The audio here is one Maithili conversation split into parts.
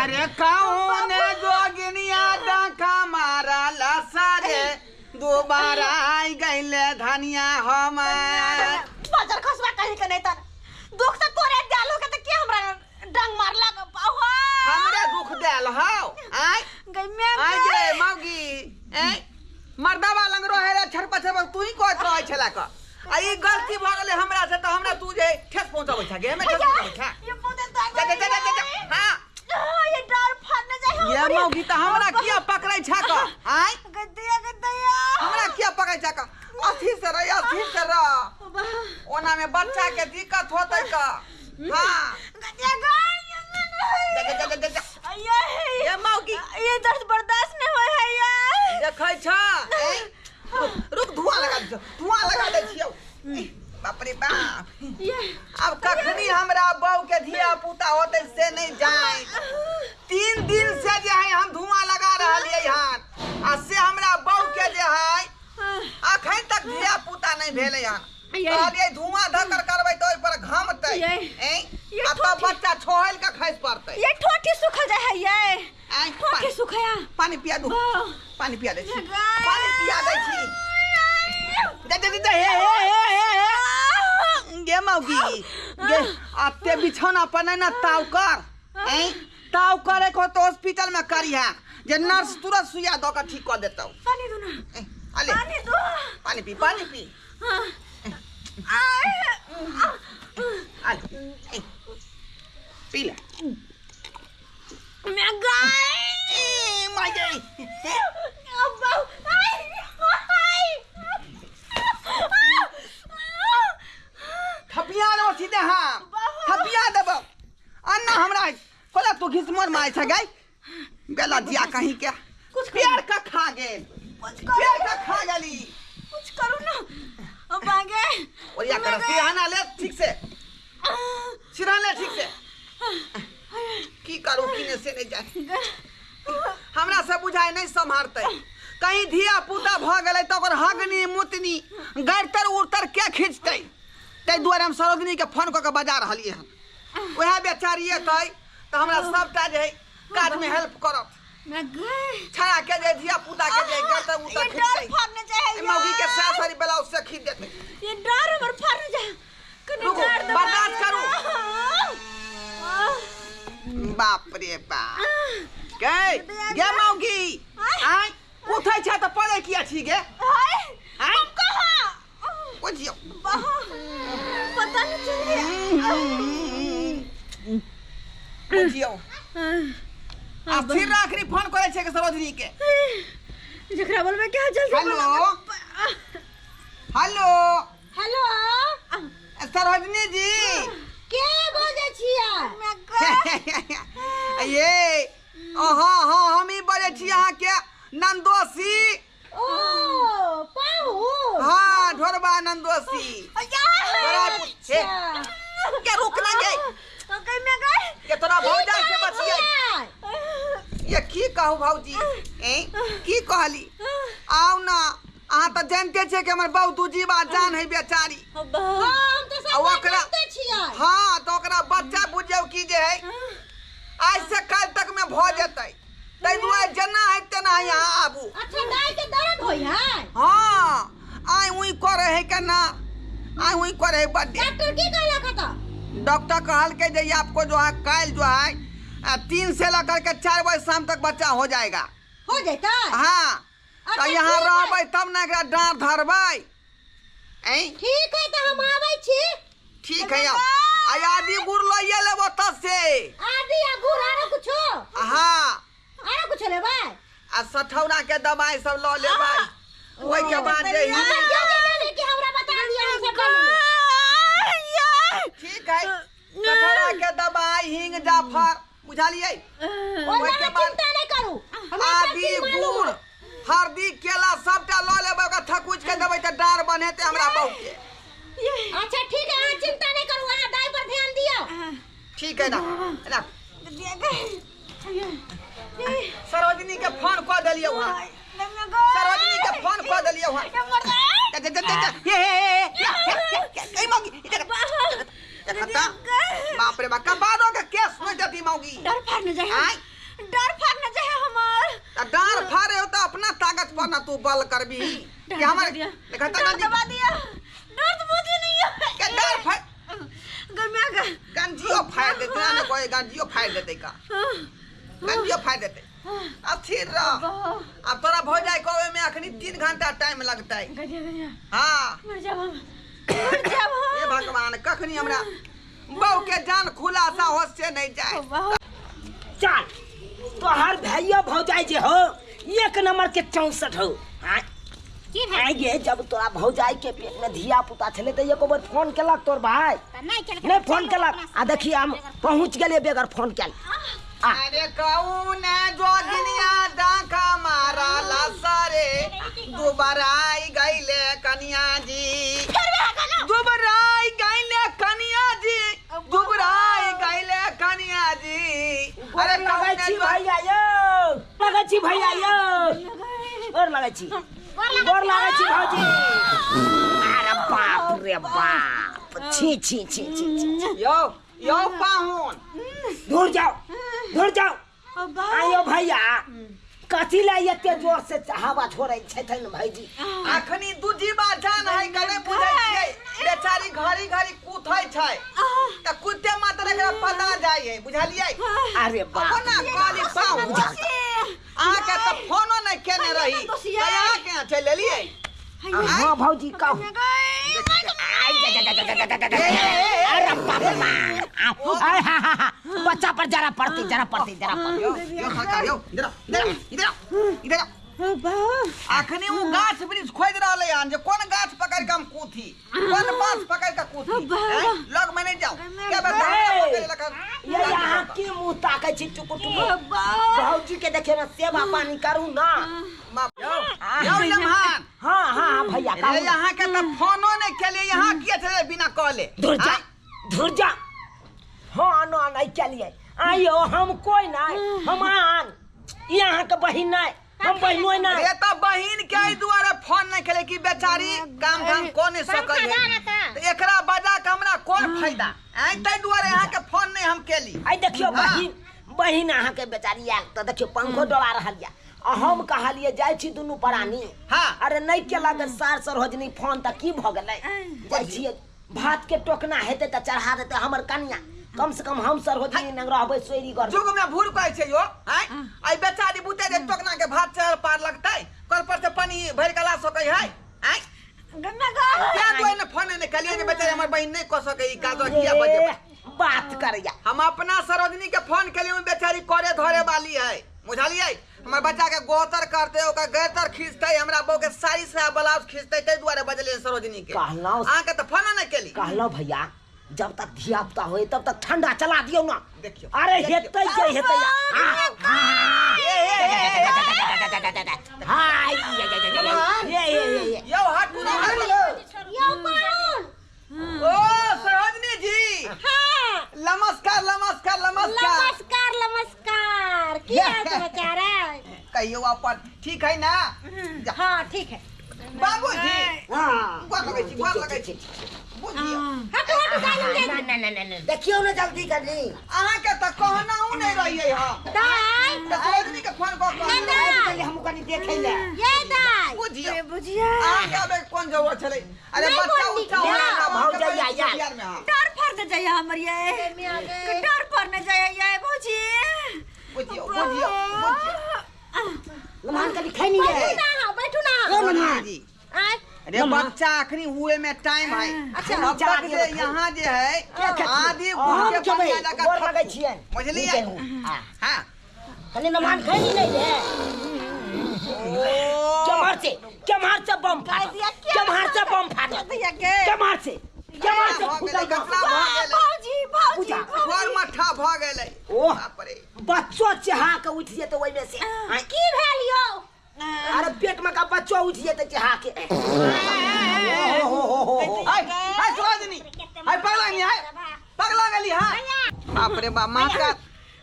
अरे कौन जोगिनिया डंका मारा लसरे दोबारा आई गईले धनिया हमार। बाजार खसवा कहीं के नहीं तर दुख तो तोरे देल हो के त के हमरा डंग मारला हो। हमरे दुख देल हौ आय गई मैं आय गे मौगी ए मर्दावा लंग रहे रे छरपा छरपा तू ही कहत रहै छला क आ ई गलती भ गेलै हमरा से त हमरा तू जे ठेस पहुंचाबै छ गे हमे ठेस पहुंचाबै छ। ये पोते तो जा जा जा जा जा हां ये डर फाड़ने जाय ये मौगी त हमरा किया पकड़ै छ क आय गदिया गदिया हमरा किया पकड़ै छ क अथी से रह अथी से रह ओना में बच्चा के दिक्कत होतै क हां गदिया गई जा जा जा जा जा ये ये मौगी ये दर्द बर्दाश्त नहीं होय है यार। देखै छ ए रुक धुआं लगा दे धुआं लगा दै छियौ। बाप रे बाप ये अब कखनी हमरा बहू के धिया पुता होतै से नहीं जाए। 3 दिन से जे है हम धुआं लगा रहलियै हन आ से हमरा बहू के जे है अखन तक धिया पुता नहीं भेलै हन। कहलियै धुआं धक्कर करबै तऽ ओहि पर घमतै ये आ तब बच्चा छोहल के खसि पड़तै। ये ठोठी सुखल जाय है ये आँय, ठोठी सुखया पानी पिया दू पानी पिया दै छी पानी पिया दै छी दे दे दे हे हे हे हे हे गे मौगी गे अते बिछौना पर नहीं ना ताव कर ऐं ताव करे को तो हॉस्पिटल में करिहा जे नर्स तुरंत सुइया दऽ के ठीक कऽ देतौ। पानी दो ना ऐं, अले पानी दो पानी पी पानी पी अले ऐं, पी ले मैं गई ए, my गे अब थपिया देबो सीधे हम थपिया देबो अन्ना हमरा कोला तू घिसमोर मारै छ गई बेला जिया कहीं के कुछ पेड़ का खा गेल कुछ करो पेड़ का खा गेली कुछ करो ना अब आगे ओरिया कर सिरहाना ले ठीक से सिरहाना ले ठीक से की करू की ने से नहीं जाए हमरा से बुझाइ नहीं सम्हारतै कहीं धिया पुता भऽ गेलै तऽ ओकर हगनी मुतनी गड़तर उड़तर के खींचतै ताहि दुआरे हम सरोजनी के फोन कऽ के बजा रहलियै हन वएह बेचारी एतै तऽ हमरा सबटा जे है काज में हेल्प करत मैं गई छाया के जे धिया पुता के जे गड़तर उड़तर ये डर खींचतै फाड़ने जाए मौगी के सास सारी ब्लाउज से खींच देतै। ये डर हमर फाड़ने जाए कने रुकू, डर दबा बर्दाश्त करू। बाप रे बाप गे गे मौगी आय उठै छ तऽ पड़ै किया छी गे हाय आय हम कहाँ बुझियौ पता नहीं चल बुझियौ आ फिर राखनी फोन करै छै के सरोजनी के जकरा बोलबै क्या जल्दी हेलो हेलो हेलो सरोजनी जी के बजै छियै? ये हाँ हाँ हम ही बजै छी अहाँके नंदोसी। ओ पाहु हाँ ढोरबा नंदोसी तोरा हे के रुक ना गे के तोरा भौजा से बचिए ये की कहू भौजी ए की कहली आउ ना अहाँ तऽ जानते छियै कि हमर बहु दू जीवा जान है बेचारी। हम तऽ आ सब ओकरा जानते छियै। हाँ तऽ ओकरा बच्चा बुझियौ की जे है आज से काल्हि तक में भऽ जेतै ताहि दुआरे जेना है तेना यहाँ आबू। अच्छा दाइ के दर्द होय है? हाँ आइ उई करे है के ना आइ उई करे है बड्डे। डॉक्टर की कहलक तऽ? डॉक्टर कहलकै जे आपको जो है काल्हि जो है 3 से लेकर के 4 बजे शाम तक बच्चा हो जाएगा। हो जेतै? हाँ अच्छा, तऽ यहाँ ठीक है। रहबै तब ने एकरा डाँड़ धरबै। ऐं ठीक है तऽ हम आबै छी। ठीक है आउ आ आदि गुड़ लइए लेबो ओतऽ से। आदि आ गुड़ आरो कुछो? हाँ आरो कुछो लेबै? आ सठौरा के दवाई सब लऽ लेबै ओहिके बाद जे अच्छा जे जे लेबै कि हमरा बता दिअ हम सबटा लेबै। ठीक है सठौरा के दवाई हींग जाफर बुझलियै ओहि ओहिके लए बाद चिंता नहि करू हमरा सब आदि चीज मालूम गुड़ है। हरदी केला सबटा लऽ लेबै ओकरा थकुचि के देबै तऽ डाँड़ बन्हेतै हमरा बहू के। अच्छा ठीक है अहाँ चिंता नहीं करू अहाँ दाई पर ध्यान दियौ। ठीक है ना ना सरोजनी के फोन कऽ देलियौ हँ सरोजनी के फोन कऽ देलियौ हँ। जा जा जा जा हे हे हे हे मौगी देखता बाप रे बाप कबाड़ो के केस नहि देती मौगी डर फाड़ने जाय आय त डार फाड़े हो त अपना ताकत पर ना तू बल करबी कि हमर देखा त दर्द दबा दिया दर्द मुझे नहीं है के डार फाड़ गम्या का गंजियो फाड़ देते ना कोई गंजियो फाड़ देते का गंजियो फाड़ देते अथी रह अब तोरा हो जाए कोवे में अखनी 3 घंटा टाइम लगतै। गया गया हां मर जाब हम मर जाब हम। हे भगवान कखनी हमरा बहू के जान खुलासा हो से नहीं जाए। चल तोहर भैया भौजाई जे हो 1 नंबर के 64 हो। हां की भेल? आगे जब तोरा भौजाई के पेट में धिया पुता छले त एको बेर फोन केलक तोर भाई नहीं केलक नहीं फोन केलक आ देखी हम पहुंच गेलिए बेगर फोन केल। अरे कहू ने जोगिनिया डाका मारला सरे दुबराई गईले कनिया जी दुबराई गईले कनिया जी दुबराई गईले कनिया जी। अरे लगै छी भैया यो लगै छी भैया यो और लगै छी गोर लागै छी भौजी। अरे बाप रे बाप छी छी छी छी यो यो पाहुन दूर जाओ दूर जाओ। आयो भैया कथी ला एते जोर से हवा छोड़ै छथिन भाईजी? अखनी दूजीबा जान है कने बुझै छियै बेचारी घड़ी घड़ी कूथै छै त कुत्ते मात्र एकरा पता जाइ है बुझलियै। अरे बाप कोना कहली पाहुन अहाँ के त फोनो नै केने रही त अहाँ के चलि एलियै। हां भौजी कहू। अरे बाप रे बाप बच्चा पर जरा पड़ती जरा पड़ती जरा पड़ती। यो यो सरकार यो इधर इधर इधर इधर अखनी उ गाछ वृक्ष खोज रहलै हन जे कोन गाछ पकड़ के हम कूथी कोन बांस पकड़ के कूथी लग में नहीं जाओ के बता ये यहाँ की मुंह ताकै छी टुकु टुकु। भौजी के देखे ना सेवा पानी करू ना। यो लम्हान। हां हां भैया कहू यहाँ के त फोनो नहीं केलिए यहाँ किए छले बिना कहले। दूर जा दूर जा। हां ना नहीं केलिए आयो हम कोई नहीं हम आन यहाँ के बहिन नहीं हम बहिनो नहीं। रे त बहिन के एहि दुआरे फोन नहीं केले कि बेचारी काम धाम को नहीं सकै है त एकरा बजा के हमरा कोन फायदा आइ तै दुआरे यहाँ के फोन नहीं हम केली। आई देखियो बहिन बहिन अहाँ के बेचारी आयल त देखियो पंखो डोला रहल या आ हम कहलिए जाइ छी दुनू प्राणी। हां अरे नहीं केलक सार सरोजनी फोन त की भ गेलै जाइ छी भात के टोकना हेतै त चढ़ा देतै हमर कनिया कम से कम हम सरोजनी नंग रहबै सोयरी घर जुग में भूर कहै छै यो आइ आई बेचारी बुते जे टोकना के भात चढ़ पार लगतै कल पर से पानी भरि के ला सकै है आइ गन्ना गा क्या दुआरे ने फोन ने कहलिए जे बेचारी हमर बहिन नहीं क सकै ई काज किया बजेबै बात करैया। हम अपना सरोजनी के फोन केलिए बेचारी करे धरे वाली है बुझलियै हमर बच्चा के गोतर करते ओकर गैतर खींचते हमरा बहू के साड़ी से ब्लाउज खींचते तै दुआरे बजलिए सरोजनी के। कहलौ अहाँ के त फोन ने केली। कहलौ भैया जब तक धिया पुता होए तब तक ठंडा चला दियो ना। देखियो अरे हेतै जे हेतै हाय ये ये यो हटू ना यो पाहुन। ओ सरोजनी जी हां नमस्कार नमस्कार नमस्कार नमस्कार नमस्कार। की हाल समाचार है? कहियो अपन ठीक है ना? हां ठीक है बाबूजी। हां गोर लगै छी गोर लगै छी बुझियो। हटू हटू जाय ना ना ना ना देखियो ना जल्दी करनी अहाँ के त कहनाहु नहीं रहियै हम दाई त सरोजनी के फोन क के हम कनी देखै ले ये दाई बुझियो बुझिया अहाँ के आबे कोन जरूरत छलै। अरे बच्चा उच्चा हो ना भौजाई यार में। हां डर पर न जाय हमर ये डर पर न जाय ये भौजी बुझियो बुझियो बुझियो लमान कनी खैनी है ना बैठू ना लमान जी आय अरे बच्चा अखनी हुए में टाइम है। अच्छा अब तक जे यहाँ जे है आधी घूम के बनिया लगा गोर लगै छियन बुझलियै। हां कनी लमान खैनी नहीं है। केम्हर से बम फाटल केम्हर से बम फाटल केम्हर से फूटल भौजी भौजी घर मठा भ गेलै। ओह बाप रे बच्चो चहा के उठ जेतै ओइमे से। की भेल यो? अरे पेट में का बच्चो उठ जेतै चहा के। ओ हो हो हो हाय हाय सरोजनी हाय पगला गेली हाय पगला गेली हाय। बाप रे बाप माँ का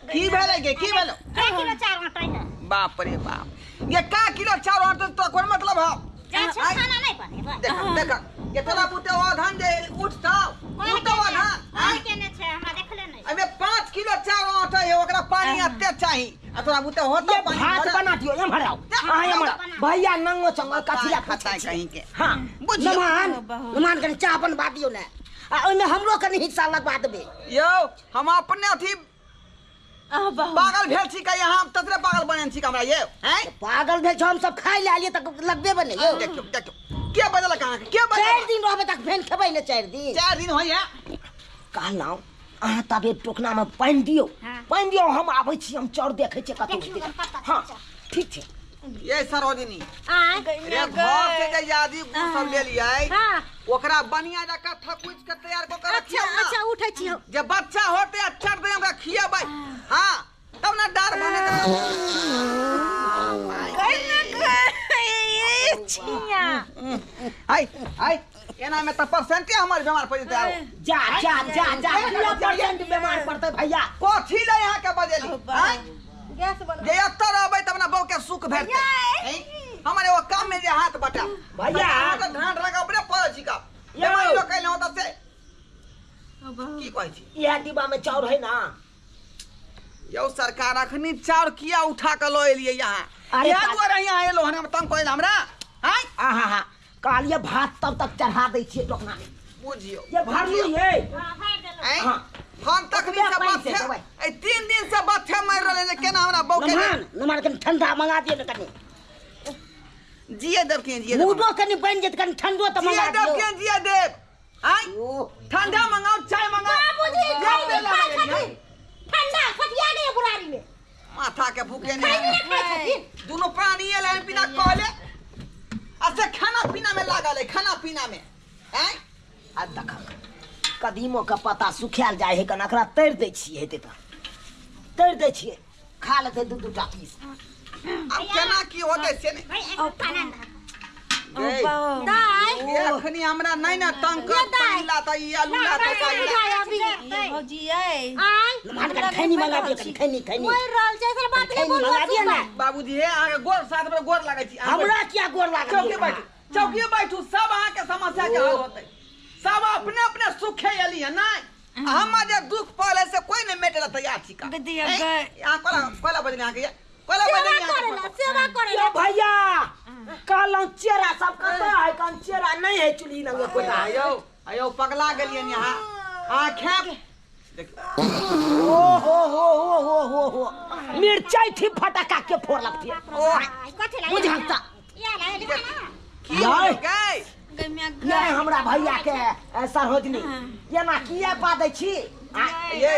की भेलै गे की भेलो? का किलो चाउर आटै है? बाप रे बाप ये का किलो चाउर आटै तो कोन मतलब है? खाना नहीं बनेबै। देख देख ये तोरा बुते ओ धान जे उठताव उठताव धान कोन केने छै हमरा देखले नहीं। एमे 5 किलो चाउर आटै है ओकरा पानी पानी एते चाही आ तोरा बुते होतो ये पानी भात भरल। बना दियो एम्हर आओ अहाँ एम्हर आओ। भैया नंगो चंगो कथी ला खाता पूछै छी? कहीं के हाँ बुझियौ। नमान नमान कनि चाह बनबा दियौ ने आ ओहिमे हमरो कनि हिस्सा लगवा देबै। यौ हम अपने अथी पागल भेल छी का यहाँ ततरे पागल बनेने छी का हमरा ये हैं? पागल भेल छौ हम सब खाइ लए आलियै तऽ लगबे बने यौ। देखियौ देखियौ के बजलक अहाँके के 4 बजलक? दिन रहबै तक फेन खेबै ने 4 दिन। 4 दिन होइए। कहलहुँ अहाँ तबे टोकनामे पानि दियौ पानि दियौ हम आबै छी हम चाउर देखै छियै कतौ। हाँ ठीक छै। ये सरोजिनी आय रे घर से जे यादी सब ले लियै हाँ ओकरा बढ़िया जकाँ थकुच के तैयार कऽ के रखियौ अच्छा ना। अच्छा उठै छी हम। जे बच्चा होते अच्छा दे हमरा खियेबै। हाँ तब ना डार बने आई आई एना में त परसेंटे हमर बीमार पड़ जेतै आरो। जा जा जा जा किया परसेंट बीमार पड़तै भैया? कथी ले यहाँ के बजेली आँय? गैस बन जे एतऽ रहबै तब ना बहू के सुख भेटतै। हमर एगो काम में जे हाथ बटा भैया। अहाँ तऽ ध्यान राखऽ अपने पड़ै छी का बेमारी लोक कैले होता से की कहै छी? इएह डिब्बा में चाउर है ना। यौ सरकार अखनी चाउर किया उठा के लऽ एलियै यहाँ? अरे इएह दुआरे यहाँ एलो हन हम तंग करै हमरा आँय? आहा हा कहलियै भात तब तक चढ़ा दै छियै टोकना में। बुझियौ ये भरली है। आँय? हाँ। हम तखनी से ओतबे पानि से बथे दबाइ। एहि 3 दिन से बथे मारि रहलै जे केना हमरा बहू के नमान नमान कनि ठंडा मंगा दियौ ने कनि। जिए देब के जिए देब मूडो कनि बनि जेत कनि ठंडो तऽ जिए मंगा देब दियौ। के जिए देब आँय? ठंडा मंगाओ चाय मंगाओ। बाबूजी खाइ खाइ छथिन ठंडा खटिया गए बुरारी में माथा के भूखे खाइ नहीं नहीं खाइ छथिन दोनों प्राणी एलै बिना कहले आ से खाना पीना में लागल है खाना पीना में आँय? आ देख कदीमो के पत्ता सुखायल जाइ है कन एकरा तैर दै छियै हेतै तऽ तैर दै छियै खा लेतै 2-2 टा पीस। आब केना की होतै से नहि। दाइ अखनी हमरा नहि ने तंग कर ला त ई आलू ला त ई ला। भौजी ये आय नमान कनि खैनी मंगा दियौ कनि खैनी खैनी। मरि रहल छै ऐसन बात नहि खैनी बोलू मंगा दियौ ने। बाबूजी हे अहाँके गोर साथ में गोर लागै छी। हमरा किया गोर लागल? चौकी बैठू चौकी बैठू सब अहाँके समस्या के हल होतै। सब अपने अपने सुखे एली है नहीं हम जे दुख पड़ल से कोई नहीं मेटे ला तैयार छी का। यहाँ कोला कोला बजने अहाँके कोला बजने सेवा सेवा करे यो भैया कहलहुँ चेरा सब कतऽ है? कन चेरा नहीं है चूल्ही लग कोटा। आयो आयो पगला गेलियै यहाँ अहाँ खायब। ओ हो हो हो हो हो हो मिरचाई थी फटका के फोड़ लगती कथी बुझलता की होलै गै? ये हमरा भैया के सरोजनी एना किया पादै छी? ये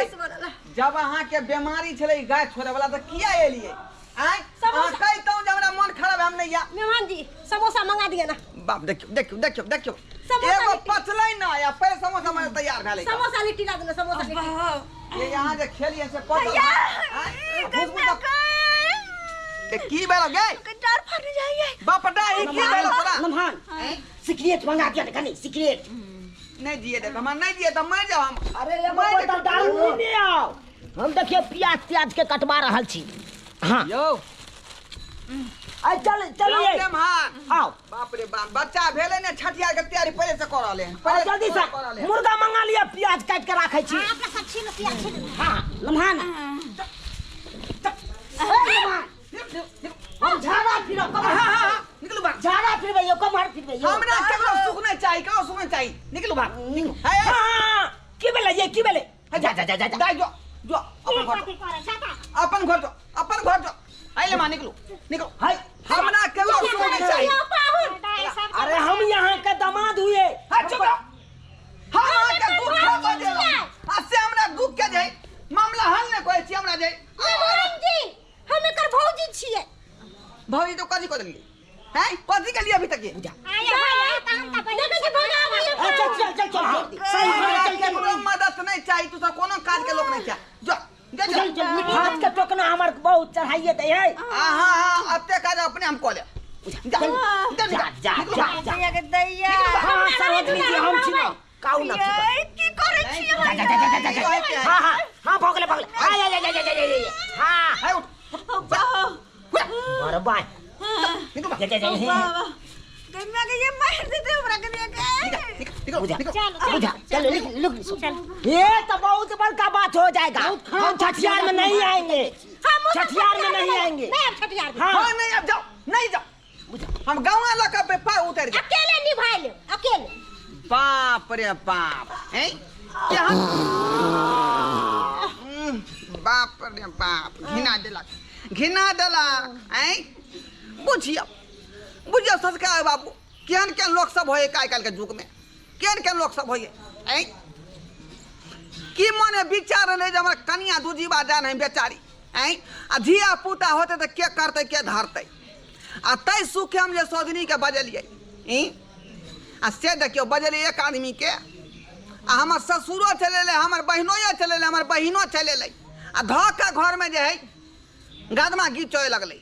जब अहाँके बीमारी छलै गाय छोड़े वाला तऽ किया एलियै? आँय अहाँ कहितहुँ जे हमरा मन खराब है हम नहि या। मेहमान जी समोसा मंगा दिए ना। बाप देखियौ देखियौ देखियौ देखियौ एगो पचलै ना या पहिले समोसा मन तैयार भेलै। समोसा लिट्टी ला देना समोसा लिट्टी। ये यहाँ जे खेलियै से पचल। की भेल गै? डर फट जाइए। बाप डाही की भेल तोरा? नमहान सिगरेट मंगा दिया ने कनी सिगरेट। नहीं दिए देख हमरा नहीं दिए तऽ मरि जाउ हम। अरे एगो बोतल दारू लेने आओ। हम देखियो प्याज त्याज के कटवा रहल छी। हाँ यौ आ चल चलिए आओ। बाप रे बाप बच्चा भेलै ने छठियार के तैयारी पहिले से कऽ रहलै हन। पहिले जल्दी से मुर्गा मंगा लिया प्याज काट के राखै छी। अपना सब छीन प्याज छीन। हां लम्हान हम झाड़ा फिरब कमर। हां हां निकलू बाहर। झाड़ा फिरबै यौ कमर फिरबै यौ। हमरा केकरो सुख नहि चाही केकरो सुख नहि चाही निकलू बाहर। हां की भेलै ये की भेलै? जा जा जा जा दाइ जो जो अपन घर अपन घर जो अपन घर जो आइले मां निकलू निकलू। हाय हमरा केकरो सुख नहि चाही। अरे हम यहाँ के दामाद हुए। हां चुप रहो। हम के दुख बजेला आ से हमरा दुख के जे मामला हल नहि कहै छी हमरा जे। जी हम एकर भौजी छियै। भौजी तो कथी कऽ देलियै? हैं कथी के लिए अभी तक ये? चल चल चल चल सही चल चल केकरो मदद नहीं चाही तू सब कोनो काज के लोक नहीं चाही। जो जो चल चल हाथ के टोकना हमर बहुत चढ़ाइए दे है। हां हां अते काज अपने हम कऽ लेब। जा जा जा जा जा के दैया। हां सरोजनी जी हम छी ना काऊ ना की करै छी? जा जा जा जा जा हां हां हां भऽ गेलै भऽ गेलै। आ जा जा जा जा जा हां हाय उठ अरे बाय निकल जा जा जा गम्मा के ये मार देते हमरा के। निकलो बुझा निकलो चलो बुझा चलो लिख लिख चलो। ये तो बहुत बड़का बात हो जाएगा। बहुत खराब हम बात छठियार में नहीं आएंगे, हम छठियार में नहीं आएंगे। नहीं अब छठियार में। हाँ। हाँ नहीं अब जाओ नहीं जाओ हम गाँव लऽ कऽ पे उतरि जाओ। अकेले निभाय ले अकेले। बाप रे बाप हैं केहन बाप रे बाप घिना देलक घिना देलक हैं। बुझियौ बुझियौ संस्कार बाबू केहन केहन लोक सब होइए आइ काल्हिके युगमे केहन केहन लोक सब होइए हैं। की मने विचार रहलै जे हमर कनिया दूजीबा जान है बेचारी हैं आ धिया पुता होतै तऽ के करतै के धरतै आ ताहि सुखे हम जे सौजनीके बजलियै ई आ से देखियौ बजलियै एक आदमीके आ हमर ससुरो चलि एलै हमर बहिनोयो चलि एलै हमर बहिनो चलि एलै आ धऽ कऽ घरमे जे हइ गदमा गीत चढ़ै लगलै।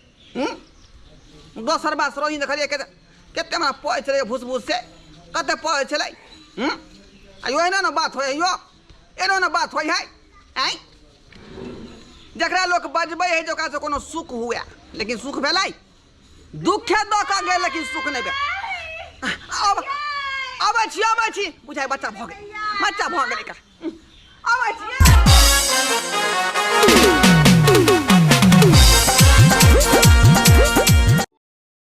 दोसर बात सरोजनी देखलियै कते हमरा पै छलै भूस भूस से कते पै छलै। आ यो एना ने बात होइ यो एना ने बात होइ है आँय जकरा लोक बजबै है जे ओकरासँ कोनो सुख हुए लेकिन सुख भेलै दुखे दऽ कऽ गेल लेकिन सुख नहि भेल। अब अबै छी अबै छी बुझाइ बच्चा भऽ गेल बच्चा भऽ गेल एकर अबै छी।